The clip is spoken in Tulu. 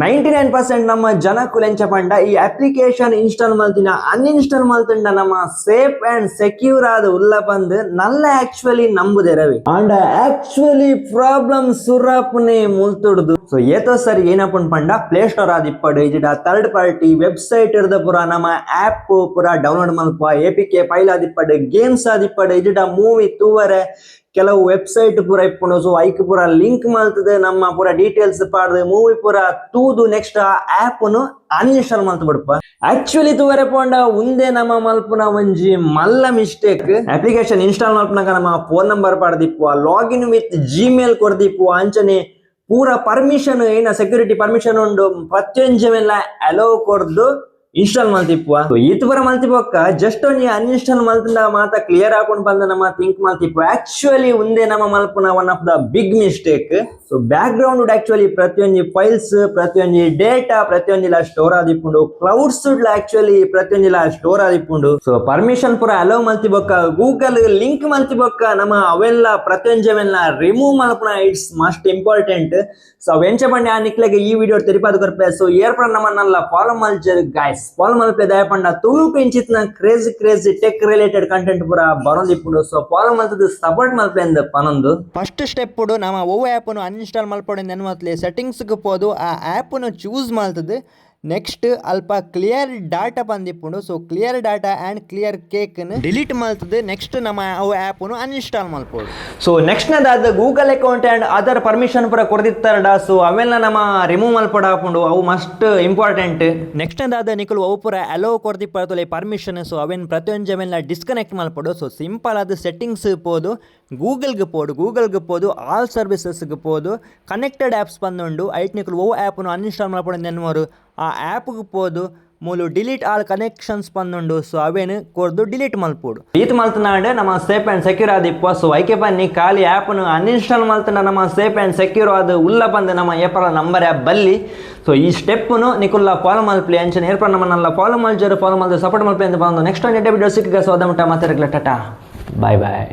99% ನಮ್ಮ ಜನಕುಲು ಎಂಚ ಪಂಡ ಈ ಅಪ್ಲಿಕೇಶನ್ ಇನ್ಸ್ಟಾಲ್ ಮಲ್ತಿನ ಅನ್ಇನ್ಸ್ಟಾಲ್ ಮಲ್ತಂಡ ನಮ್ಮ safe and secure ಆದ ಉಲ್ಲ ಪಂದ್ ನಲ್ಲ ಆಕ್ಚುಲಿ ನಂಬುದೆ ರವಿ. And actually problem ಸುರಾಪುನೆ ಮುಲ್ತುಡ್ದು. ಸೊ ಏತೋ ಸರಿ ಏನಪ್ಪನ್ ಪಂಡ ಪ್ಲೇ ಸ್ಟೋರ್ ಆದಿಪ್ಪಡು ಇಜಿಡ third party website ಇರ್ದ ಪುರ ನಮ್ಮ ಆಪ್ ಪುರ ಡೌನ್ಲೋಡ್ ಮಲ್ಪ, ಎಪಿಕೆ ಫೈಲ್ ಆದಿಪ್ಪಡು, ಗೇಮ್ಸ್ ಆದಿಪ್ಪಡು, ಇಜಿಡ ಮೂವಿ ತೂವರೆ ಕೆಲವು ವೆಬ್ಸೈಟ್ ಪೂರ ಇಪ್ಪುಂಡು. ಸೊ ಐಕ್ ಪೂರ ಲಿಂಕ್ ಮಲ್ತದೆ, ನಮ್ಮ ಪೂರ ಡೀಟೇಲ್ಸ್ ಪಾಡ್ದು, ಮೂವಿ ಪೂರ ತೂದು, ನೆಕ್ಸ್ಟ್ ಆ ಆಪ್ ನು ಅನ್ಇನ್ಸ್ಟಾಲ್ ಮಲ್ತ್ ಬಿಡ್ಪ. ಆಕ್ಚುಲಿ ತೂವರೆ ಪೋಂಡ ಉಂದೆ ನಮ್ಮ ಮಲ್ಪುನ ಒಂಜಿ ಮಲ್ಲ mistake. Application install ಮಲ್ಪನಾಗ ನಮ್ಮ ಫೋನ್ ನಂಬರ್ ಪಾಡ್ದಿಪ್ಪು, login with Gmail ಕೊರ್ದಿಪ್ಪು, ಅಂಚನೆ ಪೂರ ಪರ್ಮಿಷನ್ ಏನ ಸೆಕ್ಯೂರಿಟಿ ಪರ್ಮಿಷನ್ ಉಂಡು ಪ್ರತಿಯೊಂಜವೆಲ್ಲ ಅಲೋ ಕೊರ್ದು ಇನ್ಸ್ಟಾಲ್ ಮಲ್ತಿಪ್ಪುವ. ಈತ್ ಪೂರ ಮಲ್ತಿಪೊಕ್ಕ ಜಸ್ಟ್ ಒಂಜಿ ಅನ್ಇನ್ಸ್ಟಾಲ್ ಮಲ್ತಂಡ ಮಾತ ಕ್ಲಿಯರ್ ಹಾಕೊಂಡು ಬಂದ ನಮ್ಮ ಥಿಂಕ್ ಮಲ್ತಿಪ್ಪು. ಆಕ್ಚುಲಿ ಉಂದೆ ನಮ್ಮ ಮಲ್ಪುನ one of the big mistake. So background actually ಪ್ರತಿಯೊಂಜಿ ಫೈಲ್ಸ್, ಪ್ರತಿಯೊಂಜಿ ಡೇಟಾ, ಪ್ರತಿಯೊಂಜಿಲ ಸ್ಟೋರ್ ಆದಿಪ್ಪುಂಡು. ಕ್ಲೌಡ್ಸ್ ಆಕ್ಚುಲಿ ಪ್ರತಿಯೊಂಜಿಲ ಸ್ಟೋರ್ ಆದಿಪ್ಪುಂಡು. ಸೊ ಪರ್ಮಿಷನ್ ಪೂರ ಅಲೋ ಮಲ್ತಿಬೊಕ್ಕ, ಗೂಗಲ್ ಲಿಂಕ್ ಮಲ್ತಿಬೊಕ್ಕ ನಮ್ಮ ಅವೆಲ್ಲ ಪ್ರತಿಯೊಂಜವೆಲ್ಲ ರಿಮೂವ್ ಮಲ್ಪುನ it's must important. So ಅವೆಂಚ ಪಂಡ ನಿಕ್ಲೆಗೆ ಈ ವಿಡಿಯೋ ತೆರಿಪಾದ ಕೊರ್ಪೆ. ಸೊ ಏರ್ಪಡ ನಮ್ಮನ್ನೆಲ್ಲ ಫಾಲೋ ಮಲ್ಚರ್ ಗಾಯ್ಸ್, ಫಾಲೋ ಮಲ್ಪೆ. ದಯಪಂಡ Tuluku ಇಂಚಿತ್ನ crazy crazy tech related content ಪೂರ ಬರೋದಿಪ್ಪುಂಡು. ಸೊ ಫಾಲೋ ಮಲ್ತದ ಸಪೋರ್ಟ್ ಮಲ್ಪೆ ಅಂದ್ ಪನೊಂದು. ಫಸ್ಟ್ ಸ್ಟೆಪ್ ನಮ್ಮ ಒವ್ವು ಆ್ಯಪ್ ಅನ್ಇನ್ಸ್ಟಾಲ್ ಮಲ್ಪೊಡು ನೆನ್ಮತ್ಲೆ ಸೆಟ್ಟಿಂಗ್ಸ್ ಪೋದು ಆ ಆ್ಯಪ್ ಚೂಸ್ ಮಲ್ತದೆ, ನೆಕ್ಸ್ಟ್ ಅಲ್ಪ ಕ್ಲಿಯರ್ ಡಾಟಾ ಬಂದಿಪ್ಪುಂಡು. So clear data and clear cache delete ಮಲ್ತದೆ, next ನಮ್ಮ ಅವು ಆ್ಯಪ್ ಅನ್ಇನ್ಸ್ಟಾಲ್ ಮಲ್ಪೊಡು. ಸೊ ನೆಕ್ಸ್ಟ್ ನದಾದ Google account and other permission ಪೂರ ಕೊರ್ದಿತ್ತಾರಡ, ಸೊ ಅವೆಲ್ಲ ನಮ್ಮ ರಿಮೂವ್ ಮಲ್ಪೊಡು ಆಪುಂಡು. ಅವು must important. Next ಅದಾದ ನಿಕುಲು ಅವು ಪೂರ ಅಲೋ ಕೊರ್ದಿಪ್ಪತ್ತಲೆ ಪರ್ಮಿಷನ್, ಸೊ ಅವೇನು ಪ್ರತಿಯೊಂಜವೆಲ್ಲ ಡಿಸ್ಕನೆಕ್ಟ್ ಮಲ್ಪೊಡು. ಸೊ ಸಿಂಪಲ್ ಆದ ಸೆಟ್ಟಿಂಗ್ಸ್ ಪೋದು, ಗೂಗಲ್ಗೆ ಪೋಡು, ಗೂಗಲ್ಗೆ ಪೋದು, ಆಲ್ ಸರ್ವಿಸಸ್ಗೆ ಪೋದು, ಕನೆಕ್ಟೆಡ್ ಆ್ಯಪ್ಸ್ ಬಂದುಂಡು. ಐಟ್ ನಿಕುಲು ಒವು ಆ್ಯಪ್ನು ಅನ್ಇನ್ಸ್ಟಾಲ್ ಮಲ್ಪೊಡು ನೆನ್ವರು ಆ ಆ್ಯಪ್ಗೆ ಪೋದು ಮೂಲು delete all connections ಬಂದುಂಡು. ಸೊ ಅವೇನು ಕೊರ್ದು ಡಿಲೀಟ್ ಮಲ್ಪೊಡು. ಈತ್ ಮಲ್ತನಾಂಡ ನಮ್ಮ safe and secure ಆದಿಪ್ಪ. So ಐಕೆ ಬನ್ನಿ ಖಾಲಿ ಆ್ಯಪ್ನು ಅನ್ಇನ್ಸ್ಟಾಲ್ ಮಲ್ತನ ನಮ್ಮ safe and secure ಆದ ಉಲ್ಲ ಬಂದು ನಮ್ಮ ಏಪರ ನಂಬರ್ ಆ್ಯಪ್ ಬಲ್ಲಿ. ಸೊ ಈ ಸ್ಟೆಪ್ನು ನಿಕುಲ್ಲ ಫಾಲೋ ಮಲ್ಪ್ಲಿ. ಅಂಚನೆ ಏರ್ಪಡ ನಮ್ಮನ್ನೆಲ್ಲ ಫಾಲೋ ಮಲ್ಜರು, ಫಾಲೋ ಮಲ್ದು ಸಪೋರ್ಟ್ ಮಲ್ಪಿ ಅಂತ ಬಂದು ನೆಕ್ಸ್ಟ್ ಒಂದು ವಿಡಿಯೋ ಸಿಕ್ಕ. ಸೊ ಅದ ಮುಟ್ಟ ಮಾತಾಡಕ್ಲ ಟಾಟಾ, ಬಾಯ್ ಬಾಯ್.